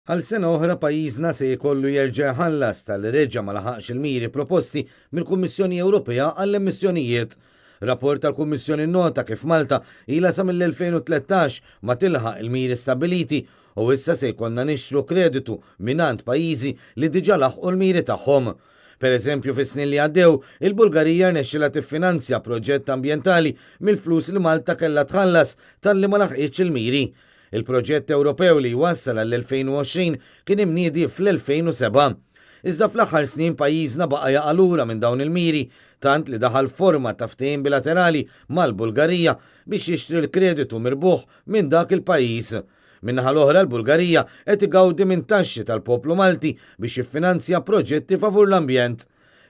Għal sena oħra pajjiżna se jkollu jerġa' jħallas talli reġa' ma laħaqx il-miri proposti mill-Kummissjoni Ewropea għall-emissjonijiet. Rapport tal-Kummissjoni nnota kif Malta ilha sa mill-2013 ma tilħaq il-miri stabbiliti u issa se jkollna nixtru kreditu mingħand pajjiżi li diġà laħqu l-miri tagħhom. Per eżempju, fis-snin li għaddew, il-Bulgarija rnexxilha tiffinanzja proġett ambjentali mill-flus li Malta kellha tħallas talli ma laħqitx il-miri. Il-proġett Ewropew li jwassal għall-2020 kien imniedi fl-2007. Iżda fl-aħħar snin pajjiżna baqa' jaqa' lura minn dawn il-miri, tant li daħal f'forma ta' ftehim bilaterali mal-Bulgarija biex jixtri l-kreditu mirbuħ minn dak il-pajjiż. Min-naħa l-oħra l-Bulgarija qed igawdi minn taxxi tal-poplu Malti biex jiffinanzja proġetti favur l-ambjent.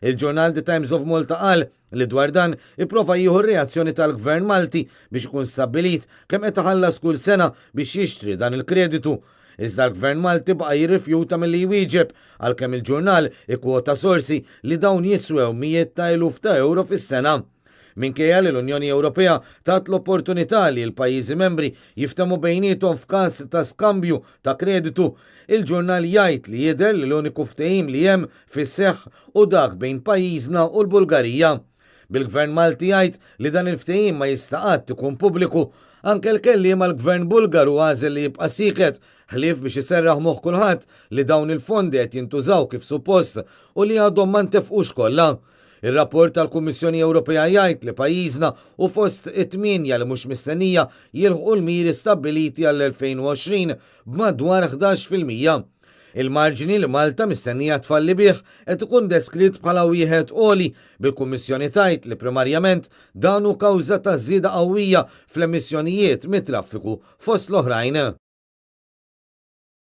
Il-ġurnal The Times of Malta qal li dwar dan ipprova jieħu r-reazzjoni tal-Gvern Malti biex ikun stabbilit kemm qed iħallas kull sena biex jixtri dan il-kreditu. Iżda l-Gvern Malti baqa' jirrifjuta milli jwieġeb għalkemm il-ġurnal ikkwota sorsi li dawn jiswew mijiet ta' eluf ta' ewro fis-sena. Minkejja li l-Unjoni Ewropea tat l-opportunità li l-pajjiżi membri jiftehmu bejniethom f'każ ta' skambju ta' kreditu, il-ġurnal jgħid li jidher li l-uniku ftehim li hemm fis-seħħ hu dak bejn pajjiżna u l-Bulgarija. Bil-Gvern Malti jgħid li dan il-ftehim ma jista' qatt ikun pubbliku, anke l-kelliem għall-Gvern Bulgaru għażel li jibqa' sieket, ħlief biex iserraħ moħħ kulħadd li dawn il-fondi qed jintużaw kif suppost u li għadhom ma ntefqux kollha. Ir-rapport tal-Kummissjoni Ewropea jgħid li pajjiżna hu fost it-tmienja li mhux mistennija jilħqu l-miri stabbiliti għall-2020 b'madwar 11%. Il-marġni li Malta mistennija tfalli bih qed ikun deskritt bħala wieħed għoli, bil-Kummissjoni tgħid li primarjament dan hu kawża ta' żieda qawwija fl-emissjonijiet mit-traffiku fost l-oħrajn.